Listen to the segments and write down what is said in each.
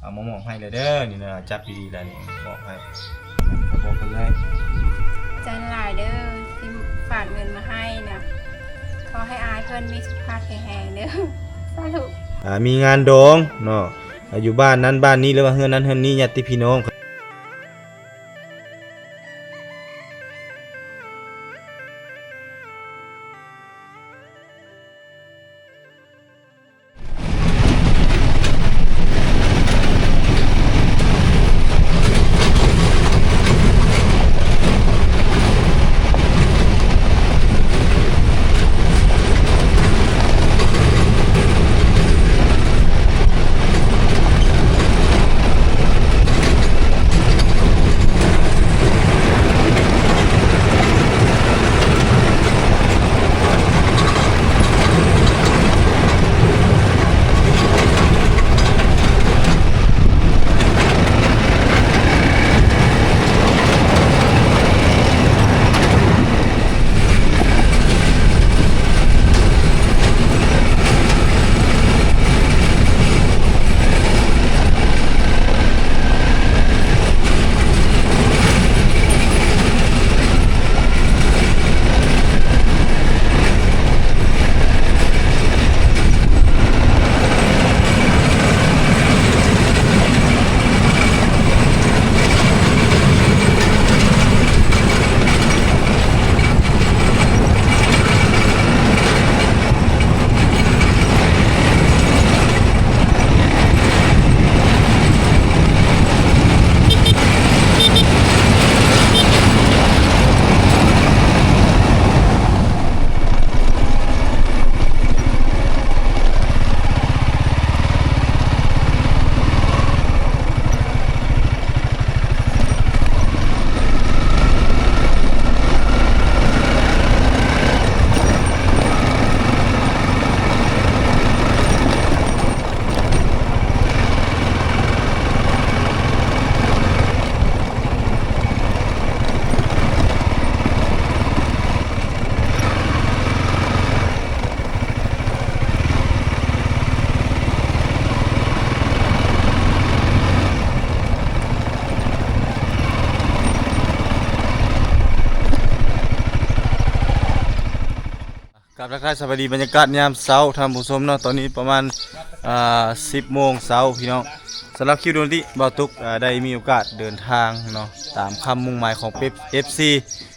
ເອົາມາມອບໃຫ້ແລ້ວເດີ ນີ້ນະ ຈັບດີໆແລ້ວນີ້ ມອບໃຫ້ ບອກເພິ່ນເລີຍ. ໃຈຫຼາຍເດີ ທີ່ຝາກເງິນມາໃຫ້ນະ ຂໍໃຫ້ອ້າຍເພິ່ນມີສຸຂະພາບແຂງແຮງເດີ ສາທຸ. ອ່າ ມີງານດອງເນາະ ອ່າ ຢູ່ບ້ານນັ້ນບ້ານນີ້ ຫຼືວ່າເຮືອນນັ້ນເຮືອນນີ້ ຍາດຕິພີ່ນ້ອງ. ກາບທັກທາຍສະບາຍດີ ບັນຍາກາດຍາມເຊົ້າທ່ານຜູ້ຊົມເນາະ. ຕອນນີ້ປະມານ ອ່າ ສິບໂມງເຊົ້າພີ່ນ້ອງ. ສຳລັບຄລິບນີ້ ບ່າວຕຸກ ອ່າ ໄດ້ມີໂອກາດເດີນທາງເນາະ ຕາມຄຳມຸ່ງໝາຍຂອງ ເອັຟຊີ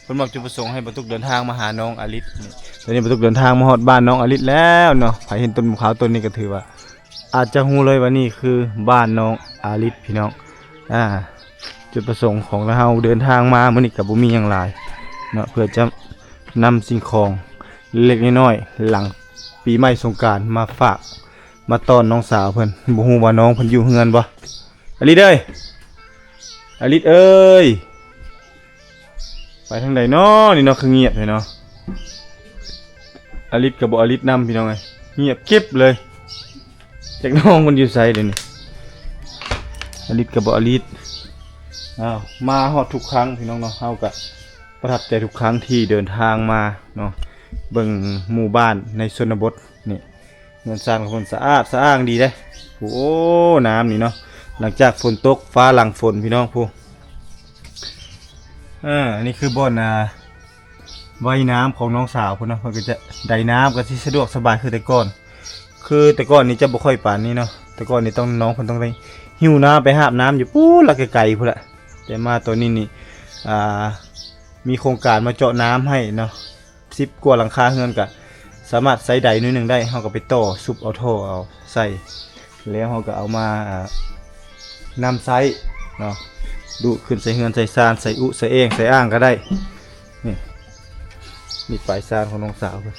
ເພິ່ນມອບຈຸດປະສົງໃຫ້ບ່າວຕຸກເດີນທາງມາຫານ້ອງອາລິດ. ນີ້ ຕອນນີ້ບ່າວຕຸກເດີນທາງມາຮອດບ້ານນ້ອງອາລິດແລ້ວເນາະ. ໃຜເຫັນຕົ້ນໝາກຂາວຕົ້ນນີ້ກໍຖືວ່າ ອາດຈະຮູ້ເລີຍວ່ານີ້ຄືບ້ານນ້ອງອາລິດພີ່ນ້ອງ. ອ່າ ຈຸດປະສົງຂອງເຮົາເດີນທາງມາມື້ນີ້ກໍບໍ່ມີຫຍັງຫຼາຍເນາະ ເພື່ອຈະນຳສິ່ງຂອງເລັກໆນ້ອຍໆ ຫຼັງປີໃໝ່ສົງການມາຝາກ ມາຕ້ອນນ້ອງສາວເພິ່ນ. ບໍ່ຮູ້ວ່ານ້ອງເພິ່ນຢູ່ເຮືອນບໍ່? ອາລິດເອີຍ! ອາລິດເອີຍ! ໄປທາງໃດເນາະນີ້ເນາະ ຄືງຽບແທ້ເນາະ. ອາລິດກໍບໍ່ອາລິດນຳ ພີ່ນ້ອງເອີຍ ງຽບກິບເລີຍ. ຈັກນ້ອງມັນຢູ່ໃສດຽວນີ້? ອາລິດກໍບໍ່ອາລິດ. ອ້າວ ມາຮອດທຸກຄັ້ງ ພີ່ນ້ອງເນາະ ເຮົາກໍປະທັບໃຈທຸກຄັ້ງທີ່ເດີນທາງມາເນາະ ເບິ່ງໝູ່ບ້ານໃນຊົນນະບົດນີ້. ເຮືອນຊານຂອງເພິ່ນສະອາດສະອ້າງດີເດ້. ໂອ້ ນ້ຳນີ້ເນາະ ຫຼັງຈາກຝົນຕົກ ຟ້າຫຼັງຝົນ ພີ່ນ້ອງຜູ້. ເອີ ອັນນີ້ຄືບ່ອນ ອ່າ ໄວ້ນ້ຳຂອງນ້ອງສາວເພິ່ນເນາະ. ເພິ່ນກໍຈະໄດ້ນ້ຳ ກໍຊິສະດວກສະບາຍຄືແຕ່ກ່ອນ. ຄືແຕ່ກ່ອນນີ້ຈະບໍ່ຄ່ອຍປານນີ້ເນາະ. ແຕ່ກ່ອນນີ້ຕ້ອງ ນ້ອງເພິ່ນຕ້ອງໄດ້ຫິ້ວນ້ຳໄປຫາບນ້ຳຢູ່ພຸ້ນລະ ໄກໆພຸ້ນລະ. ແຕ່ມາຕອນນີ້ນີ້ ອ່າ ມີໂຄງການມາເຈາະນ້ຳໃຫ້ເນາະ. ສິບກວ່າຫຼັງຄາເຮືອນກະສາມາດໃຊ້ໄດ້ໜ້ອຍໜຶ່ງໄດ້. ເຮົາກໍໄປຕໍ່ຊຸບເອົາທໍ່ເອົາໃສ່ ແລ້ວເຮົາກໍເອົາມາ ອ່າ ນຳໃຊ້ເນາະ ດູດຂຶ້ນໃສ່ເຮືອນໃສ່ຊານ ໃສ່ອຸໃສ່ແອ່ງໃສ່ອ່າງກໍໄດ້. ນີ້ ນີ້ປາຍຊານຂອງນ້ອງສາວເພິ່ນ.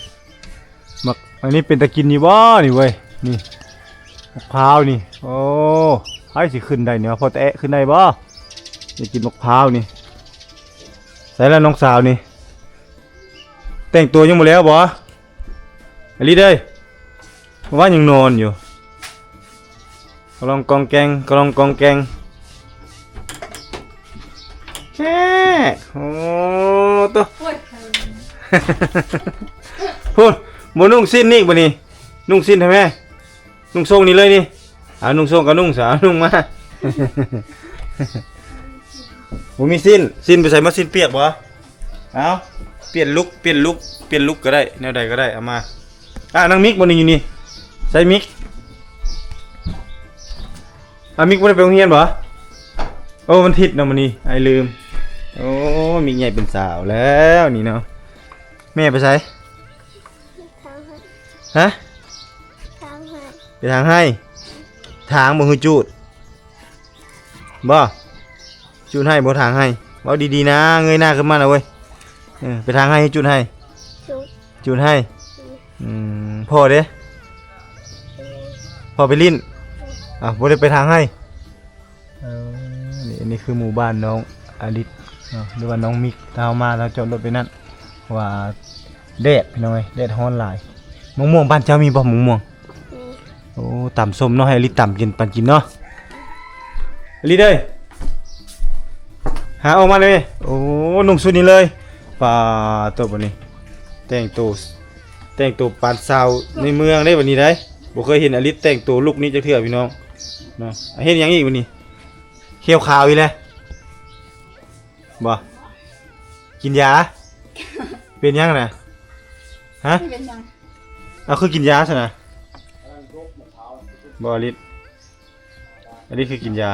ໝາກ ອັນນີ້ເປັນຕາກິນຢູ່ບໍ່ນີ້ເວີຍ? ນີ້ ໝາກພ້າວນີ້. ໂອ້ ໃຜຊິຂຶ້ນໄດ້ນີ້ ພໍແຕະຂຶ້ນໄດ້ບໍ່? ໄດ້ກິນໝາກພ້າວນີ້. ໃສລະນ້ອງສາວນີ້? ແຕ່ງຕົວຍັງບໍ່ແລ້ວບໍ່? ອາລິດເອີຍ ເມື່ອວານຍັງນອນຢູ່ ກະລ່ອງກອງແກງ ກະລ່ອງກອງແກງ. ແຊະ ໂອ້ໂຕ ໂອ້ຍ ພຸ້ນ ບໍ່ນຸ່ງສິ້ນນີ້ບາດນີ້ ນຸ່ງສິ້ນໃຫ້ແມ່ ນຸ່ງຊົງນີ້ເລີຍນີ້. ເອົານຸ່ງຊົງກໍນຸ່ງຊະ ນຸ່ງມາ ບໍ່ມີສິ້ນ ສິ້ນໄປໃສໝົດ? ສິ້ນປຽກບໍ່? ເອົາ ປ່ຽນລຸກ ປ່ຽນລຸກ ປ່ຽນລຸກກໍໄດ້ ແນວໃດກໍໄດ້ ເອົາມາ. ອ່າ ນາງມິກບໍ່ນີ້ ຢູ່ນີ້ ໃສມິກ? ອ່າ ມິກບໍ່ໄດ້ໄປໂຮງຮຽນບໍ່? ໂອ້ ວັນທິດເນາະມື້ນີ້ ອ້າຍລືມ. ໂອ້ ມິກໃຫຍ່ເປັນສາວແລ້ວນີ້ເນາະ. ແມ່ໄປໃສ? ທາງໄຮ່ ຮະ? ທາງໄຮ່ ໄປທາງໄຮ່ ທາງບໍ່ ຄືຈູດບໍ່? ຈູດໄຮ່ບໍ່ ທາງໄຮ່? ເວົ້າດີໆນາ ເງີຍໜ້າຂຶ້ນມານະເວີຍ. ເອີ ໄປທາງໄຮ່ ຈູດໄຮ່? ຈູດ ຈູດໄຮ່. ອືມ ອືມ ພໍ່ເດ້? ອືມ ພໍ່ໄປຫຼິ້ນ. ອືມ ອ້າວ ບໍ່ໄດ້ໄປທາງໄຮ່? ເອີ ນີ້ ນີ້ຄືໝູ່ບ້ານນ້ອງອາລິດເນາະ ຫຼືວ່ານ້ອງມິກ. ຖ້າເຮົາມາ ເຮົາຈອດລົດໄປນັ້ນ ເພາະວ່າແດດ ພີ່ນ້ອງເອີຍ ແດດຮ້ອນຫຼາຍ. ໝາກມ່ວງບ້ານເຈົ້າມີບໍ່? ໝາກມ່ວງ ມີ. ໂອ້ ຕຳສົ້ມເນາະ ໃຫ້ອາລິດຕຳກິນ ປັນກິນເນາະ. ອາລິດເອີຍ ຫາອອກມາແດ່. ໂອ້ ນຸ່ງຊຸດນີ້ເລີຍ ປາໂຕ ບັດນີ້ແຕ່ງໂຕ ແຕ່ງໂຕປານສາວໃນເມືອງເດ້ບັດນີ້ໄດ໋. ບໍ່ເຄີຍເຫັນອາລິດແຕ່ງໂຕລຸກນີ້ຈັກເທື່ອ ພີ່ນ້ອງເນາະ. ເຮັດຫຍັງອີກບັດນີ້? ຂຽວຂາວອີກແລ້ວບໍ່? ກິນຢາ? ເປັນຫຍັງນະ? ຮະ? ເປັນຫຍັງ? ເອົາ ຄືກິນຢາຊັ້ນນະ? ບໍ່ ອາລິດ ອາລິດຄືກິນຢາ?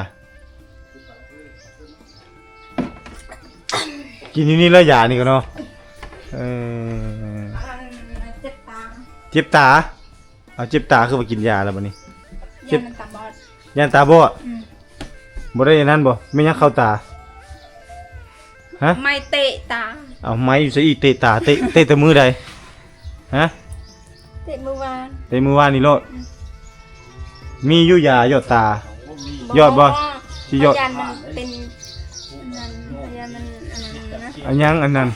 ກິນຢູ່ນີ້ແຫຼະຢານີ້ກໍເນາະ. ເອີ ອັນ ເຈັບຕາ ເຈັບຕາ. ເອົາ ເຈັບຕາ ຄືວ່າກິນຢາແລ້ວບັດນີ້? ຢ້ານມັນຕາບອດ. ຢ້ານຕາບອດ? ອືມ ບໍ່ໄດ້ອັນນັ້ນບໍ່? ແມ່ນຫຍັງເຂົ້າຕາ? ຮະ? ໄມ້ເຕະຕາ. ເອົາ ໄມ້ຢູ່ໃສອີກ ເຕະຕາ? ເຕະ ເຕະແຕ່ມື້ໃດ? ຮະ? ເຕະມື້ວານ. ເຕະມື້ວານນີ້ໂລດ. ອືມ ມີຢູ່ຢາຢອດຕາ? ບໍ່ ຢອດບໍ່? ຊິຢອດ ຢ້ານມັນເປັນ ອັນນັ້ນ ຢ້ານມັນອັນນັ້ນນະ. ອັນຫຍັງອັນນັ້ນ?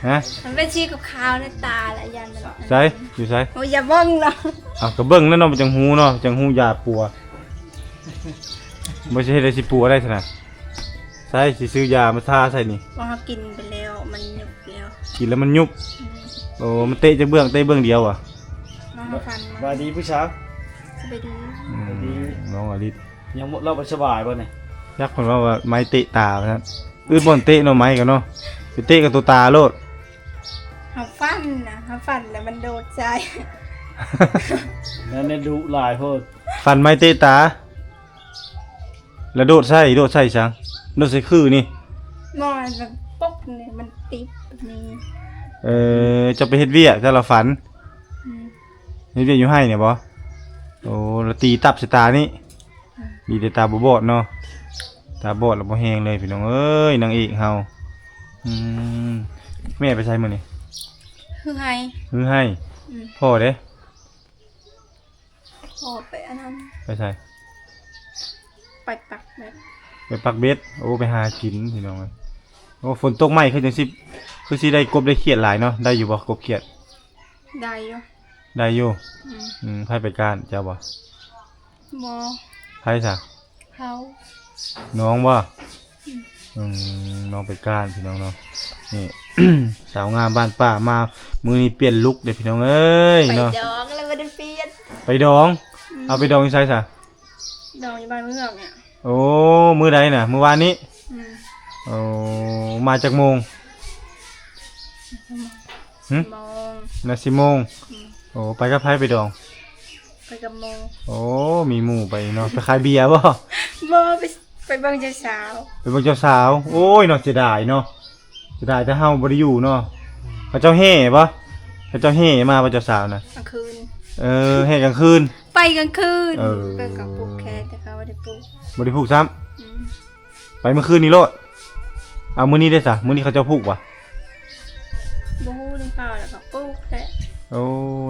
ຮະ? ມັນເປັນສີຂາວໆໃນຕາລະ ຢ້ານມັນ. ໃສ? ຢູ່ໃສ? ໂອ້ຍ ຢ່າເບິ່ງເນາະ. ເອົາ ກໍເບິ່ງແລ້ວເນາະ ມັນຈັ່ງຮູ້ເນາະ ຈັ່ງຮູ້ຢາປົວ. ບໍ່ຊິເຮັດໃດຊິປົວໄດ້ຊັ້ນນະ. ໃສ ຊິຊື້ຢາມາທາໃສ່ນີ້. ບໍ່ ເຮົາກິນໄປແລ້ວ ມັນຍຸບແລ້ວ. ກິນແລ້ວມັນຍຸບ? ອືມ ໂອ້ ມັນເຕະຈັກເບື້ອງ? ເຕະເບື້ອງດຽວຫວາ? ນ້ອງເຮົາຟັນມາ. ສະບາຍດີຜູ້ສາວ. ສະບາຍດີ. ອືມ ສະບາຍດີ ນ້ອງອາລິດ. ຍັງບໍ່ ເຮົາບໍ່ສະບາຍບໍ່ນີ້? ຈັກ ເພິ່ນເວົ້າວ່າໄມ້ເຕະຕາວ່າຊັ້ນ. ອືດບ່ອນເຕະເນາະ ໄມ້ກໍເນາະ ໄປເຕະກັບຕົວຕາໂລດ. ເຮົາຝັນນະ ເຮົາຝັນແລ້ວມັນໂດດໃສ່. ນັ້ນແມ່ນດຸຫຼາຍໂພດ. ຝັນໄມ້ເຕະຕາ ແລ້ວໂດດໃສ່ ໂດດໃສ່ຫຍັງ? ໂດດໃສ່ຄືນີ້? ບໍ່ ມັນປົກນີ້ ມັນຕິດນີ້. ເອີ ເຈົ້າໄປເຮັດວຽກ ເຈົ້າລະຝັນ. ອືມ ເຮັດວຽກຢູ່ໄຮ່ນີ້ບໍ່? ໂອ້ ລະຕີຕັບໃສ່ຕານີ້. ອືມ ດີແຕ່ຕາບໍ່ບອດເນາະ ຕາບອດລະບໍ່ແຮງເລີຍ ພີ່ນ້ອງເອີຍ ນາງເອກເຮົາ. ອືມ ແມ່ໄປໃສມື້ນີ້? ຮືໄຮ່. ຮືໄຮ່. ອືມ ພໍ່ເດ້? ພໍ່ໄປອັນນັ້ນ. ໄປໃສ? ໄປປັກເບັດ. ໄປປັກເບັດ. ໂອ້ ໄປຫາກິນ ພີ່ນ້ອງເອີຍ. ໂອ້ ຝົນຕົກໃໝ່ ຄືຈັ່ງຊິ ຄືຊິໄດ້ກົບໄດ້ຂຽດຫຼາຍເນາະ. ໄດ້ຢູ່ບໍ່ ກົບຂຽດ? ໄດ້ຢູ່. ໄດ້ຢູ່. ອືມ ອືມ ໃຜໄປກ້ານ ເຈົ້າບໍ່? ບໍ່. ໃຜຊະ? ເຮົາ. ນ້ອງບໍ່? ອືມ ອືມ ນ້ອງໄປກ້ານ ພີ່ນ້ອງເນາະ. ນີ້ ສາວງາມບ້ານປ່າມາ ມື້ນີ້ປ່ຽນລຸກເດ້ ພີ່ນ້ອງເອີຍເນາະ. ໄປດອງແລ້ວບໍ່ໄດ້ປ່ຽນ. ໄປດອງ? ອືມ ເອົາ ໄປດອງຢູ່ໃສຊະ? ດອງຢູ່ບ້ານເມືອງນີ້. ໂອ້ ມື້ໃດນະ? ມື້ວານນີ້? ອືມ ໂອ້ ມາຈັກໂມງ? ຫຶ? ສິບໂມງ. ນະ ສິບໂມງ. ອືມ ໂອ້ ໄປກັບໃຜໄປດອງ? ໄປກັບໝູ່. ໂອ້ ມີໝູ່ໄປເນາະ. ໄປຂາຍເບຍບໍ່? ບໍ່ ໄປ ໄປເບິ່ງເຈົ້າສາວ. ໄປເບິ່ງເຈົ້າສາວ. ໂອ້ຍເນາະ ເສຍດາຍເນາະ. ເສຍດາຍແຕ່ເຮົາບໍ່ໄດ້ຢູ່ເນາະ. ເຂົາເຈົ້າແຫ່ບໍ່? ເຂົາເຈົ້າແຫ່ມາບໍ່ເຈົ້າສາວນະ? ກາງຄືນ. ເອີ ແຫ່ກາງຄືນ. ໄປກາງຄືນ. ເອີ ເພິ່ນກໍຜູກແຂນ ແຕ່ເຂົາບໍ່ໄດ້ຜູກ. ບໍ່ໄດ້ຜູກຊ້ຳ. ອືມ ໄປມື້ຄືນນີ້ໂລດ. ເອົາ ມື້ນີ້ເດ້ຊະ? ມື້ນີ້ເຂົາເຈົ້າຜູກຫວາ? ບໍ່ຮູ້ນຳເຂົາ ແລ້ວກໍປູກແທ້. ໂອ້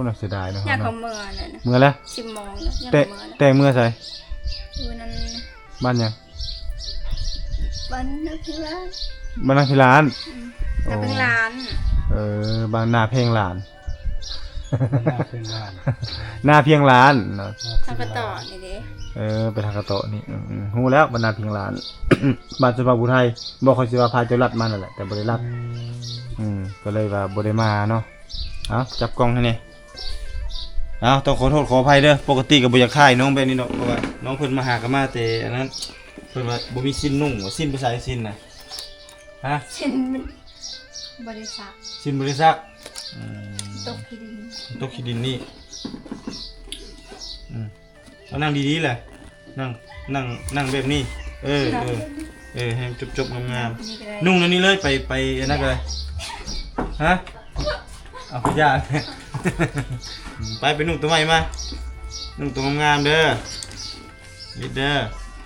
ໜ້າເສຍດາຍເນາະ. ຍາກເຂົາເມືອແລ້ວນະ. ເມືອແລ້ວ? ສິບໂມງແລ້ວ. ຍາກເຂົາເມືອແລ້ວ. ແຕ່ເມືອໃສ? ຢູ່ນັ້ນ ບ້ານຫຍັງ? ບ້ານນາພິລານ. ບ້ານນາພິລານ. ອືມ ໂອ້ ນາພິລານ. ເອີ ບ້ານນາເພັງຫຼານ. ນາເພັງຫຼານ. ນາພຽງຫຼານເນາະ. ທາງກະຕໍນີ້ເດ້. ເອີ ໄປທາງກະຕໍນີ້. ອືມ ຮູ້ແລ້ວ ບ້ານນາເພັງຫຼານ. ບ້ານຊົນເຜົ່າຜູ້ໄທ. ບໍ່ ຂ້ອຍຊິວ່າພາເຈົ້າລັດມານັ້ນແຫຼະ ແຕ່ບໍ່ໄດ້ລັດ. ອືມ ອືມ ກໍເລີຍວ່າບໍ່ໄດ້ມາເນາະ. ເອົາ ຈັບກ້ອງໃຫ້ແດ່. ເອົາ ຕ້ອງຂໍໂທດຂໍອະໄພເດີ ປົກກະຕິກໍບໍ່ຢາກຖ່າຍນ້ອງແບບນີ້ດອກ ເພາະວ່ານ້ອງເພິ່ນມາຫາກໍມາແຕ່ອັນນັ້ນ ເພິ່ນວ່າບໍ່ມີສິ້ນນຸ່ງ ວ່າສິ້ນໄປໃສສິ້ນນະ ຮະ? ຊິນມັນບໍ່ໄດ້ຊັກ ສິ້ນບໍ່ໄດ້ຊັກ ອືມ ຕົກຂີ້ດິນ ຕົກຂີ້ດິນນີ້ ອືມ ເອົານັ່ງດີໆແຫຼະ ນັ່ງ ນັ່ງ ນັ່ງແບບນີ້ ເອີ ເອີ ເອີ ໃຫ້ມັນຈົບໆງາມໆ ນີ້ກໍໄດ້ ນຸ່ງອັນນີ້ເລີຍ ໄປ ໄປອັນນັ້ນກໍໄດ້ ຮະ? ເອົາພະຍາດ ໄປ ໄປນຸ່ງຕົວໃໝ່ມາ ນຸ່ງຕົວງາມໆເດີ ລິດເດີ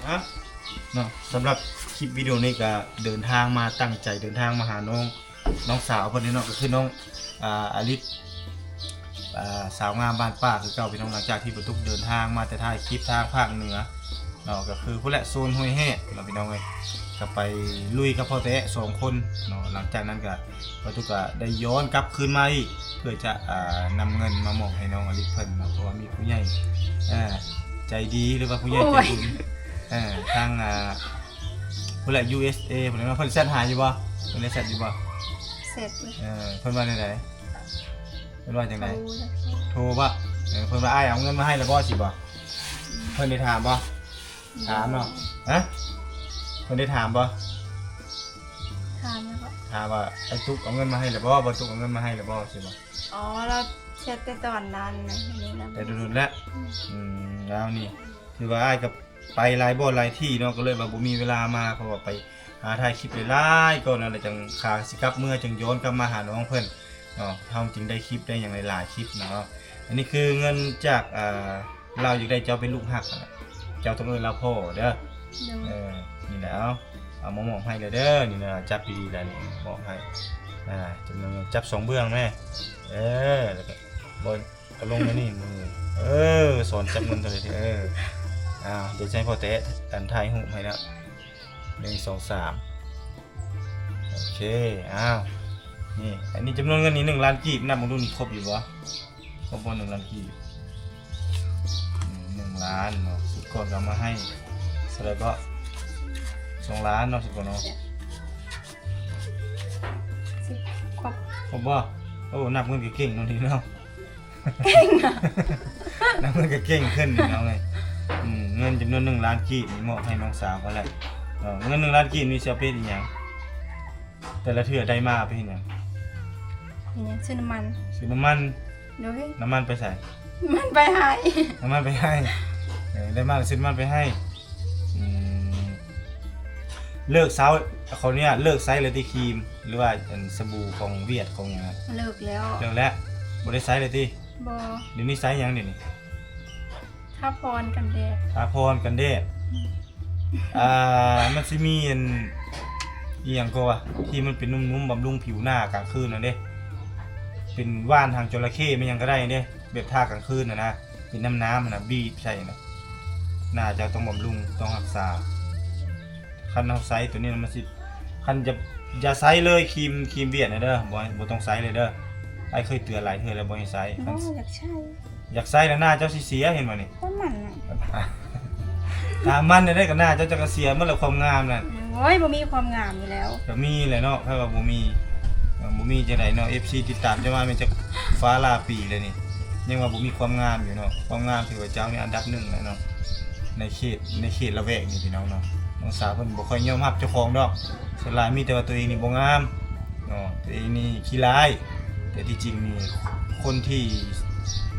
ຮະ? ເນາະ ສຳລັບຄລິບວິດີໂອນີ້ກໍເດີນທາງມາ ຕັ້ງໃຈເດີນທາງມາຫານ້ອງ ນ້ອງສາວເພິ່ນນີ້ເນາະ ກໍຄືນ້ອງ ອ່າ ອາລິດ ອ່າ ສາວງາມບ້ານປ່າຄືເກົ່າ ພີ່ນ້ອງ. ຫຼັງຈາກທີ່ປະຕຸກເດີນທາງມາແຕ່ຖ່າຍຄລິບທາງພາກເໜືອເນາະ ກໍຄືພຸ້ນແຫຼະ ໂຊນຫ້ວຍແຮດເນາະ ພີ່ນ້ອງເອີຍ ກໍໄປລຸຍກັບພໍ່ແຕະສອງຄົນເນາະ. ຫຼັງຈາກນັ້ນກໍປະຕຸກກໍໄດ້ຍ້ອນກັບຄືນມາອີກ ເພື່ອຈະ ອ່າ ນຳເງິນມາມອບໃຫ້ນ້ອງອາລິດເພິ່ນເນາະ ເພາະວ່າມີຜູ້ໃຫຍ່ ເອີ ໃຈດີ ຫຼືວ່າຜູ້ໃຫຍ່ໃຈບຸນ ໂອ້ຍ ເອີ ທາງ ອ່າ ພຸ້ນແຫຼະ ຢູເອສເອ ພຸ້ນແຫຼະເນາະ. ເພິ່ນແຊັດຫາຢູ່ບໍ່? ເພິ່ນໄດ້ແຊັດຢູ່ບໍ່? ແຊັດຢູ່ ເອີ ເພິ່ນວ່າແນວໃດ? ເພິ່ນວ່າຈັ່ງໃດ? ໂທ ໂທບໍ່? ເອີ ເພິ່ນວ່າ ອ້າຍເອົາເງິນມາໃຫ້ແລ້ວບໍ່ ຊີ້ບໍ່? ອືມ ເພິ່ນໄດ້ຖາມບໍ່? ອືມ ຖາມເນາະ ຮະ? ເພິ່ນໄດ້ຖາມບໍ່? ຖາມແລ້ວກໍ ຖາມວ່າ ອ້າຍຕຸກເອົາເງິນມາໃຫ້ແລ້ວບໍ່? ບ່າວຕຸກເອົາເງິນມາໃຫ້ແລ້ວບໍ່? ຊີ້ບໍ່? ອໍ ລາວແຊັດແຕ່ຕອນນັ້ນນະ ແຕ່ດົນໆແລ້ວ ອືມ ອືມ ລາວນີ້ ຖືວ່າອ້າຍກໍ ໄປຫຼາຍບ່ອນຫຼາຍທີ່ເນາະ ກໍເລີຍວ່າບໍ່ມີເວລາມາ ເພາະວ່າໄປຫາຖ່າຍຄລິບຫຼາຍໆກ່ອນນັ້ນແຫຼະ ຈັ່ງຂາຊິກັບເມືອ ຈຶ່ງຍ້ອນກັບມາຫານ້ອງເພິ່ນເນາະ ເຮົາຈຶ່ງໄດ້ຄລິບໄດ້ຫຍັງຫຼາຍໆຄລິບເນາະ. ອັນນີ້ຄືເງິນຈາກ ອ່າ ລາວຢາກໄດ້ເຈົ້າເປັນລູກຮັກຫັ້ນແຫຼະ ເຈົ້າຕ້ອງເອີ້ນລາວພໍ່ເດີ ໂດຍ ເອີ ນີ້ແຫຼະ ເອົາ ເອົາມາມອບໃຫ້ແລ້ວເດີ ນີ້ນະ ຈັບດີໆແລ້ວນີ້ ມອບໃຫ້ ອ່າ ຈັບສອງເບື້ອງແມ່ ເອີ ແລ້ວກໍ ບໍ່ ກໍລົງມານີ້ມື ເອີ ສອນຈັບເງິນເທົ່າໃດເດີ ເອີ ອ້າວ ດຽວໃຫ້ພໍ່ແຕະ ອັນ ຖ່າຍຮູບໃຫ້ເນາະ ໜຶ່ງ ສອງ ສາມ ໂອເຄ ອ້າວ ນີ້ ອັນນີ້ຈຳນວນເງິນນີ້ໜຶ່ງລ້ານກີບ ນັບເບິ່ງດູນີ້ຄົບຢູ່ບໍ່? ຄົບບໍ່ໜຶ່ງລ້ານກີບ? ອືມ ໜຶ່ງລ້ານເນາະ ຊຸດກ່ອນກໍເອົາມາໃຫ້ ເທົ່າໃດເກາະ? ສອງລ້ານເນາະ ຊຸດກ່ອນເນາະ ຄົບ ຄົບບໍ່? ໂອ້ ນັບເງິນກໍເກັ່ງເນາະນີ້ເນາະ. ເກັ່ງນະ ນຳເງິນກໍເກັ່ງຂຶ້ນເນາະ ເອີຍ ອືມ ເງິນຈຳນວນໜຶ່ງລ້ານກີບນີ້ມອບໃຫ້ນ້ອງສາວເຂົາແຫຼະ ເອີ ເງິນໜຶ່ງລ້ານກີບນີ້ຊິເອົາໄປເຮັດອີ່ຫຍັງ? ແຕ່ລະເທື່ອໄດ້ມາເອົາໄປເຮັດຫຍັງ? ເຮັດຫຍັງ? ຊື້ນ້ຳມັນ ຊື້ນ້ຳມັນ ໂດຍ ນ້ຳມັນໄປໃສ? ນ້ຳມັນໄປໃຫ້ ນ້ຳມັນໄປໃຫ້ ເອີ ໄດ້ມາແລ້ວຊື້ນ້ຳມັນໄປໃຫ້ ອືມ ເລີກເຊົາ ຂໍອະນຸຍາດ ເລີກໃຊ້ແລ້ວຕິຄຣີມ ຫຼືວ່າອັນສະບູຂອງຫວຽດຂອງຫຍັງ? ເລີກແລ້ວ ເລີກແລ້ວ ບໍ່ໄດ້ໃຊ້ແລ້ວຕິ? ບໍ່ ດຽວນີ້ໃຊ້ຫຍັງດຽວນີ້? ທາພອນກັນແດດ ທາພອນກັນແດດ ອືມ ອ່າ ມັນຊິມີອັນ ອີ່ຫຍັງກໍວ່າ ທີ່ມັນເປັນນຸ່ມໆ ບຳລຸງຜິວໜ້າກາງຄືນຫັ້ນເດ້ ເປັນຫວ່ານຫາງຈໍລະເຂ້ ແມ່ນຫຍັງກໍໄດ້ເດ້ ແບບທາກາງຄືນຫັ້ນນະ ເປັນນ້ຳໆຫັ້ນນະ ບີບໃສ່ນະ ໜ້າເຈົ້າຕ້ອງບຳລຸງ ຕ້ອງຮັກສາ ຄັນເຮົາໃຊ້ໂຕນີ້ມັນຊິ ຄັນຈະ ຢ່າໃຊ້ເລີຍ ຄຣີມ ຄຣີມຫວຽດນະເດີ ບໍ່ ບໍ່ຕ້ອງໃຊ້ເລີຍເດີ ອ້າຍເຄີຍເຕືອນຫຼາຍເທື່ອແລ້ວ ບໍ່ໃຫ້ໃຊ້ ບໍ່ ຄັນ ຢາກໃຊ້ ຢາກໃຊ້ແລ້ວໜ້າເຈົ້າຊິເສຍ ເຫັນບໍ່ນີ້? ມັນນະ ຖາມມັນໄດ້ ກໍໜ້າເຈົ້າຈະກະເສຍໝົດແລ້ວ ຄວາມງາມນັ້ນ ໂອ້ຍ ບໍ່ມີຄວາມງາມຢູ່ແລ້ວ ກໍມີແຫຼະເນາະ ໃຜວ່າບໍ່ມີ ເອີ ບໍ່ມີຈັ່ງໃດເນາະ ເອັຟຊີ ຕິດຕາມເຈົ້າມາແມ່ນຈັກຟ້າຫຼາຍປີແລ້ວນີ້ ຍັງວ່າບໍ່ມີຄວາມງາມຢູ່ເນາະ ຄວາມງາມຖືວ່າເຈົ້ານີ້ອັນດັບໜຶ່ງແລ້ວເນາະ ໃນເຂດ ໃນເຂດລະແວກນີ້ພີ່ນ້ອງເນາະ ນ້ອງສາວເພິ່ນບໍ່ຄ່ອຍຍອມຮັບເຈົ້າຂອງດອກ ສ່ວນຫຼາຍມີແຕ່ວ່າຕົວເອງນີ້ບໍ່ງາມເນາະ ຕົວເອງນີ້ຂີ້ຮ້າຍ ແຕ່ທີ່ຈິງນີ້ຄົນທີ່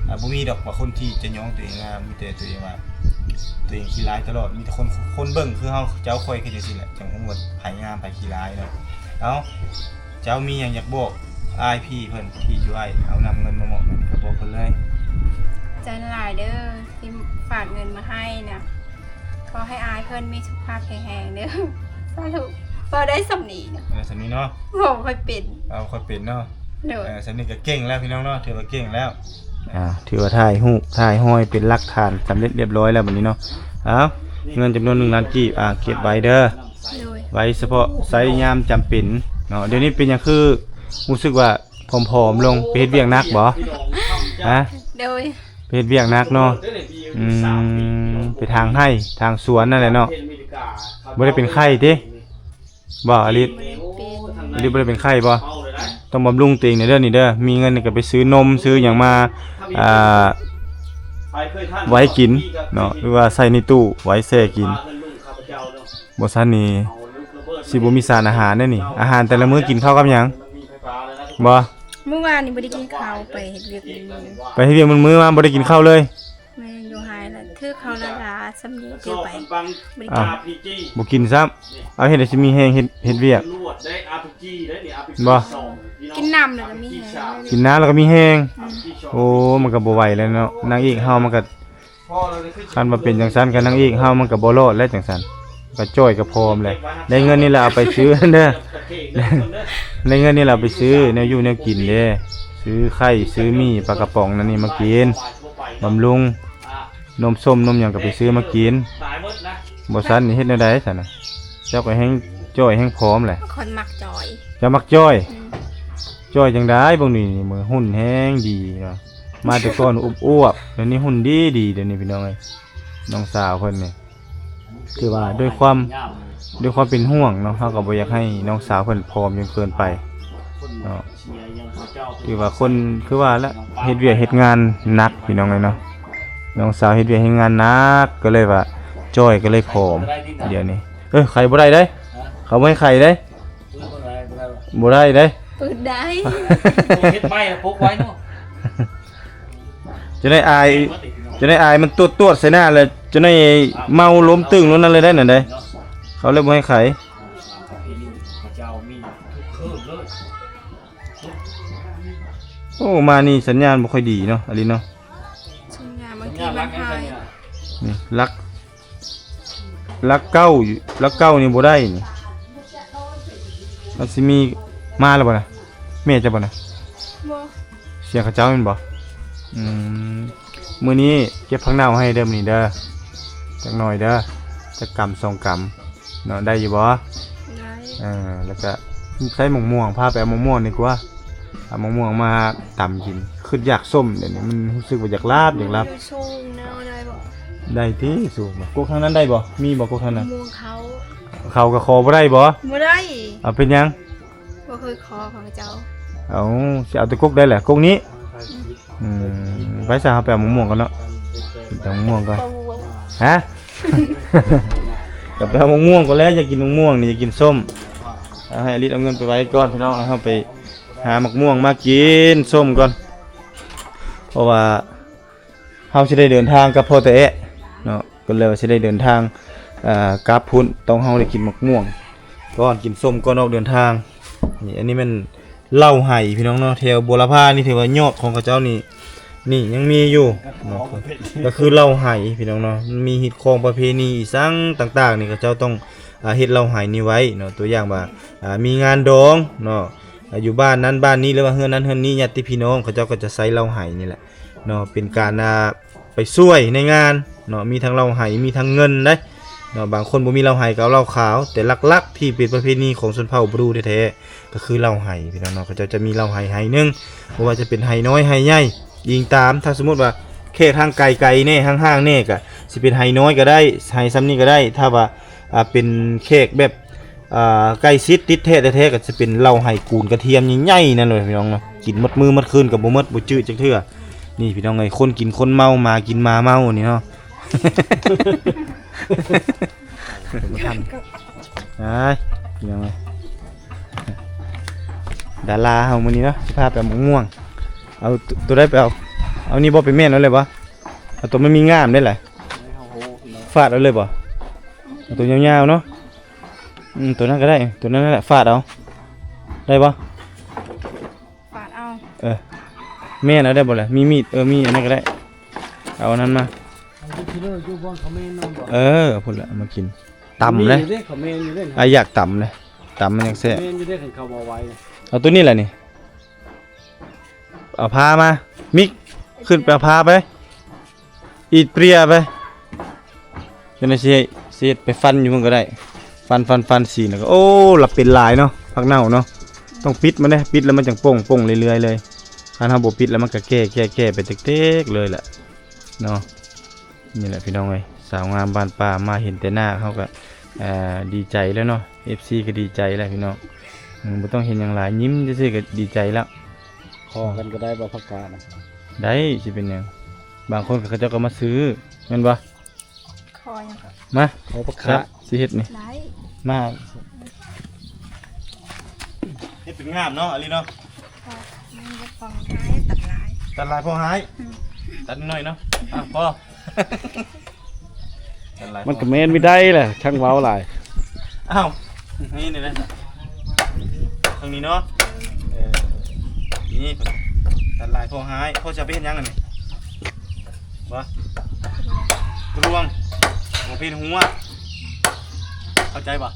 ອ່າ ບໍ່ມີດອກວ່າຄົນທີ່ຈະຍ້ອງຕົວເອງງາມ ມີແຕ່ຕົວເອງວ່າຕົວເອງຂີ້ຮ້າຍຕະຫຼອດ ມີແຕ່ຄົນ ຄົນເບິ່ງຄືເຮົາ ເຈົ້າຂ້ອຍຄືຈັ່ງຊີ້ແຫຼະ ຈັ່ງຮູ້ວ່າໃຜງາມໃຜຂີ້ຮ້າຍເນາະ ເອົ້າ ເຈົ້າມີຫຍັງຢາກບອກອ້າຍພີ່ເພິ່ນ ທີ່ຢູ່ອ້າຍເອົານຳເງິນມາມອບໃຫ້ ກໍບອກເພິ່ນເລີຍ ຂອບໃຈຫຼາຍເດີ ທີ່ຝາກເງິນມາໃຫ້ນະ ຂໍໃຫ້ອ້າຍເພິ່ນມີສຸຂະພາບແຂງແຮງເດີ ສາທຸ ເວົ້າໄດ້ສ່ຳນີ້ນະ ເອີ ສ່ຳນີ້ເນາະ ເວົ້າບໍ່ຄ່ອຍເປັນ ເວົ້າບໍ່ຄ່ອຍເປັນເນາະ ໂດຍ ເອີ ສ່ຳນີ້ກໍເກັ່ງແລ້ວພີ່ນ້ອງເນາະ ຖືວ່າເກັ່ງແລ້ວ ອ່າ ຖືວ່າຖ່າຍຮູບຖ່າຍຮອຍເປັນຫຼັກຖານສຳເລັດລຽບຮ້ອຍແລ້ວບັດນີ້ເນາະ ເອົ້າ ເງິນຈຳນວນໜຶ່ງລ້ານກີບ ອ່າ ເກັບໄວ້ເດີ ໂດຍ ໄວ້ສະເພາະໃຊ້ຍາມຈຳເປັນເນາະ ດຽວນີ້ເປັນຫຍັງຄືຮູ້ສຶກວ່າຜອມໆລົງ ໄປເຮັດວຽກໜັກບໍ່? ຮະ? ໂດຍ ໄປເຮັດວຽກໜັກເນາະ ອືມ ໄປຖາງໄຮ່ຖາງສວນນັ້ນແຫຼະເນາະ ບໍ່ໄດ້ເປັນໄຂ້ຕິ? ບໍ່ ອາລິດ ບໍ່ໄດ້ເປັນ ອາລິດບໍ່ໄດ້ເປັນໄຂ້ບໍ່? ຕ້ອງບຳລຸງຕົວເອງແດ່ເດີນີ້ເດີ ມີເງິນນີ້ກໍໄປຊື້ນົມຊື້ຫຍັງມາ ອ່າ ໄວ້ກິນເນາະ ຫຼືວ່າໃສ່ໃນຕູ້ໄວ້ແຊ່ກິນ. ບໍ່ຊັ້ນນີ້ຊິບໍ່ມີສານອາຫານເດ້ນີ້. ອາຫານແຕ່ລະມື້ກິນເຂົ້າກັບຫຍັງ? ບໍ່ ມື້ວານນີ້ບໍ່ໄດ້ກິນເຂົ້າ ໄປເຮັດວຽກມື້ ໄປເຮັດວຽກມື້ມາບໍ່ໄດ້ກິນເຂົ້າເລີຍ. ແມ່ນ ຢູ່ໄຮ່ລະຖືກເຂົາລະລາສ່ຳນີ້ ຖືໄປບໍ່ໄດ້ກິນ. ອ້າວ ບໍ່ກິນຊ້ຳ. ເອົາ ເຮັດໃດຊິມີແຮງເຮັດ ເຮັດວຽກບໍ່? ກິນນ້ຳແລ້ວກໍມີແຮງ ກິນນ້ຳແລ້ວກໍມີແຮງ. ອືມ ໂອ້ ມັນກໍບໍ່ໄຫວແລ້ວເນາະ. ນາງເອກເຮົາມັນກໍ ຄັນວ່າເປັນຈັ່ງຊັ້ນ ກໍນາງເອກເຮົາມັນກໍບໍ່ລອດແລ້ວຈັ່ງຊັ້ນ ກໍຈ້ອຍກໍຜອມແຫຼະ. ໄດ້ເງິນນີ້ລະເອົາໄປຊື້ເດີ ໄດ້ເງິນນີ້ລະເອົາໄປຊື້ແນວຢູ່ແນວກິນເດ້ ຊື້ໄຂ່ ຊື້ໝີ່ ປາກະປ໋ອງນັ້ນນີ້ມາກິນ ບຳລຸງ. ນົມສົ້ມນົມຫຍັງກໍໄປຊື້ມາກິນ. ບໍ່ຊັ້ນນີ້ເຮັດແນວໃດຊັ້ນນະ? ເຈົ້າກໍແຮງຈ້ອຍແຮງຜອມແຫຼະ. ຂ້ອຍມັກຈ້ອຍ. ເຈົ້າມັກຈ້ອຍ? ອືມ ຈ້ອຍຈັ່ງໃດ? ເບິ່ງນີ້ ມື້ຮຸ່ນແຮງດີເນາະ. ມາແຕ່ກ່ອນອວບໆ ດຽວນີ້ຮຸ່ນດີໆ ດຽວນີ້ພີ່ນ້ອງເອີຍ. ນ້ອງສາວເພິ່ນນີ້ ຄືວ່າດ້ວຍຄວາມ ດ້ວຍຄວາມເປັນຫ່ວງເນາະ ເຮົາກໍບໍ່ຢາກໃຫ້ນ້ອງສາວເພິ່ນຜອມຈົນເກີນໄປເນາະ. ຄືວ່າຄົນ ຄືວ່າລະ ເຮັດວຽກເຮັດງານໜັກພີ່ນ້ອງເອີຍເນາະ. ນ້ອງສາວເຮັດວຽກເຮັດງານໜັກ ກໍເລີຍວ່າຈ້ອຍ ກໍເລີຍຜອມດຽວນີ້. ເອີ ໄຂບໍ່ໄດ້ເດ້ ເຂົາບໍ່ໃຫ້ໄຂເດ້. ບໍ່ໄດ້ ບໍ່ໄດ້ເດ້. ເປີດໄດ້ ເຮັດໄມ້ປົກໄວ້ເນາະ. ຈະໄດ້ອາຍ ຈະໄດ້ອາຍມັນຕວດໆໃສ່ໜ້າ ແລ້ວຈະໄດ້ເມົາລົມຕຶງໂລດນັ້ນເລີຍໄດ໋ນັ້ນໄດ໋. ເຂົາເລີຍບໍ່ໃຫ້ໄຂ. ໂອ້ ມານີ້ສັນຍານບໍ່ຄ່ອຍດີເນາະ ອາລິນເນາະ. ສັນຍານບາງທີມັນຫາຍ ນີ້ຫຼັກ ຫຼັກເກົ້າ ຫຼັກເກົ້ານີ້ບໍ່ໄດ້ນີ້. ມັນຊິມີ ມາແລ້ວບໍ່ນະ? ແມ່ເຈົ້າບໍ່ນະ? ບໍ່. ສຽງເຂົາເຈົ້າແມ່ນບໍ່? ອືມ ມື້ນີ້ເກັບຜັກເນົ່າໃຫ້ເດີ ມື້ນີ້ເດີ ຈັກໜ່ອຍເດີ ຈັກກຳສອງກຳເນາະ. ໄດ້ຢູ່ບໍ່? ໄດ້. ເອີ ແລ້ວກະໃສ່ໝາກມ່ວງ ພາໄປເອົາໝາກມ່ວງດີກວ່າ. ເອົາໝາກມ່ວງມາຕຳກິນ ຄຶດຢາກສົ້ມ. ດຽວນີ້ມັນຮູ້ສຶກວ່າຢາກລາບ ຢາກລາບ. ໄດ້ຕິ? ສູງບໍ່? ກົກທາງນັ້ນໄດ້ບໍ່? ມີບໍ່ກົກທາງນັ້ນ? ໝາກມ່ວງເຂົາ ເຂົາກໍຂໍບໍ່ໄດ້ບໍ່? ບໍ່ໄດ້. ເອົາ ເປັນຫຍັງ? ບໍ່ເຄີຍຂໍຂອງເຈົ້າ. ເອົາ ຊິເອົາແຕ່ກົກໃດລະ? ກົກນີ້? ອືມ ໄປຊະ ເຮົາໄປເອົາໝາກມ່ວງກ່ອນເນາະ ໄປເອົາໝາກມ່ວງກ່ອນ. ຮະ? ກໍໄປເອົາໝາກມ່ວງກ່ອນແຫຼະ ຢາກກິນໝາກມ່ວງນີ້ ຢາກກິນສົ້ມ. ເອົາ ໃຫ້ອາລິດເອົາເງິນໄປໄວ້ກ່ອນພີ່ນ້ອງ ເຮົາໄປຫາໝາກມ່ວງມາກິນສົ້ມກ່ອນ ເພາະວ່າ ເຮົາຊິໄດ້ເດີນທາງກັບພໍ່ຕາແອະເນາະ ກໍເລີຍວ່າຊິໄດ້ເດີນທາງ ເອີ ກັບພຸ້ນ ຕ້ອງເຮົາໄດ້ກິນໝາກມ່ວງກ່ອນ ກິນສົ້ມກ່ອນອອກເດີນທາງ. ນີ້ ອັນນີ້ແມ່ນເຫຼົ້າໄຫພີ່ນ້ອງເນາະ ແຖວບົວລະພານີ້ ຖືວ່າຍອດຂອງເຂົາເຈົ້ານີ້ ນີ້ຍັງມີຢູ່ເນາະ ກໍຄືເຫຼົ້າໄຫພີ່ນ້ອງເນາະ. ມັນມີຮີດຄອງປະເພນີອີ່ສັງຕ່າງໆນີ້ ເຂົາເຈົ້າຕ້ອງ ອາ ເຮັດເຫຼົ້າໄຫນີ້ໄວ້ເນາະ. ຕົວຢ່າງວ່າ ອາ ມີງານດອງເນາະ ອາ ຢູ່ບ້ານນັ້ນບ້ານນີ້ ຫຼືວ່າເຮືອນນັ້ນເຮືອນນີ້ ຍາດຕິພີ່ນ້ອງ ເຂົາເຈົ້າກໍຈະໃຊ້ເຫຼົ້າໄຫນີ້ແຫຼະ ເນາະ ເປັນການ ອ່າ ໄປຊ່ວຍໃນງານເນາະ. ມີທັງເຫຼົ້າໄຫ ມີທັງເງິນເດ້ເນາະ. ບາງຄົນບໍ່ມີເຫຼົ້າໄຫກໍເອົາເຫຼົ້າຂາວ ແຕ່ຫຼັກໆທີ່ເປັນປະເພນີຂອງຊົນເຜົ່າບຣູແທ້ໆ ກໍຄືເຫຼົ້າໄຫພີ່ນ້ອງເນາະ. ເຂົາເຈົ້າຈະມີເຫຼົ້າໄຫໄຫໜຶ່ງ ບໍ່ວ່າຈະເປັນໄຫນ້ອຍໄຫໃຫຍ່ ອີງຕາມ ຖ້າສົມມຸດວ່າແຂກທາງໄກໆແດ່ ຫ່າງໆແດ່ ກໍຊິເປັນໄຫນ້ອຍກໍໄດ້ ໄຫສ່ຳນີ້ກໍໄດ້. ຖ້າວ່າ ອ່າ ເປັນແຂກແບບ ອ່າ ໃກ້ຊິດຕິດແທ້ແທ້ໆ ກໍຈະເປັນເຫຼົ້າໄຫກູນກະທຽມໃຫຍ່ໆນັ້ນເລີຍພີ່ນ້ອງເນາະ. ກິນໝົດມື້ໝົດຄືນກໍບໍ່ໝົດ ບໍ່ຈືດຈັກເທື່ອ. ນີ້ພີ່ນ້ອງເອີຍ ຄົນກິນຄົນເມົາ ໝາກິນໝາເມົານີ້ເນາະ. ບໍ່ທັນ ອ້າຍ ພີ່ນ້ອງເອີຍ ດາລາເຮົາມື້ນີ້ເນາະ ຊິພາໄປເອົາໝາກມ່ວງ. ເອົາໂຕໃດໄປເອົາ? ເອົານີ້ບໍ່? ໄປແມ່ນເອົາເລີຍບໍ່? ເອົາໂຕມັນມີງາມໄດ້ລະ ຟາດເອົາເລີຍບໍ່? ເອົາໂຕຍາວໆເນາະ. ອືມ ໂຕນັ້ນກໍໄດ້ ໂຕນັ້ນແຫຼະ ຟາດເອົາ ໄດ້ບໍ່? ຟາດເອົາ. ເອີ ແມ່ນເອົາໄດ້ບໍ່ລະ? ມີມີດ ເອີ ມີອັນນັ້ນກໍໄດ້ ເອົາອັນນັ້ນມາ. ເອີ ເອົາພຸ້ນລະ ເອົາມາກິນ ຕຳເລີຍ. ອາ ຢາກຕຳເລີຍ ຕຳມັນຈັ່ງແຊບ. ເອົາໂຕນີ້ລະນີ້ ເອົາພາມາ ມິກ ຂຶ້ນໄປເອົາພາໄປ. ອີດເປຍໄປ. ຈັ່ງໃດຊິ ຊິເຮັດໄປຟັນຢູ່ພຸ້ນກໍໄດ້ ຟັນ ຟັນ ຟັນສີນ ແລ້ວກໍ ໂອ້ ລະເປັນຫຼາຍເນາະ ຜັກເນົ່າເນາະ. ຕ້ອງປິດມັນເດ້ ປິດແລ້ວມັນຈັ່ງປົ່ງໆເລື້ອຍໆເລີຍ. ຄັນເຮົາບໍ່ປິດແລ້ວມັນກໍແກ່ໆໆໄປເຕັກໆເລີຍແຫຼະເນາະ. ນີ້ແຫຼະພີ່ນ້ອງເອີຍ ສາວງາມບ້ານປ່າ ມາເຫັນແຕ່ໜ້າເຮົາກໍ ເອີ ດີໃຈແລ້ວເນາະ ເອັຟຊີ ກໍດີໃຈແລ້ວພີ່ນ້ອງ. ອືມ ບໍ່ຕ້ອງເຮັດຫຍັງຫຼາຍ ຍິ້ມຊື່ໆກໍດີໃຈແລ້ວ. ຂໍກັນກໍໄດ້ບໍ່ ຜັກກາດນະ? ໄດ້ ຊິເປັນຫຍັງ. ບາງຄົນເຂົາເຈົ້າກໍມາຊື້ ແມ່ນບໍ່? ຂໍຫຍັງກໍ ມາ ຂໍປາກຄາ ຊິເຮັດນີ້ ໄດ້ ມາ ເຮັດເປັນງາມເນາະ ອາລີເນາະ ແມ່ນບໍ່? ພໍໃຫ້ ຕັດຫຼາຍ ຕັດຫຼາຍພໍໃຫ້ ອືມ ຕັດໜ້ອຍເນາະ ອ່ະ ພໍ ຕັດຫຼາຍ ມັນກໍແມ່ນບໍ່ໄດ້ແຫຼະ ຊ່າງເວົ້າຫຼາຍ ອ້າວ ນີ້ ນີ້ເດ້ ທາງນີ້ເນາະ ເອີ ນີ້ ຕັດຫຼາຍພໍໃຫ້ ພໍ່ຊິເອົາໄປເຮັດຫຍັງອັນນີ້? ບໍ່? ກລວງ ບໍ່ເປັນຫົວ ເຂົ້າໃຈບໍ່?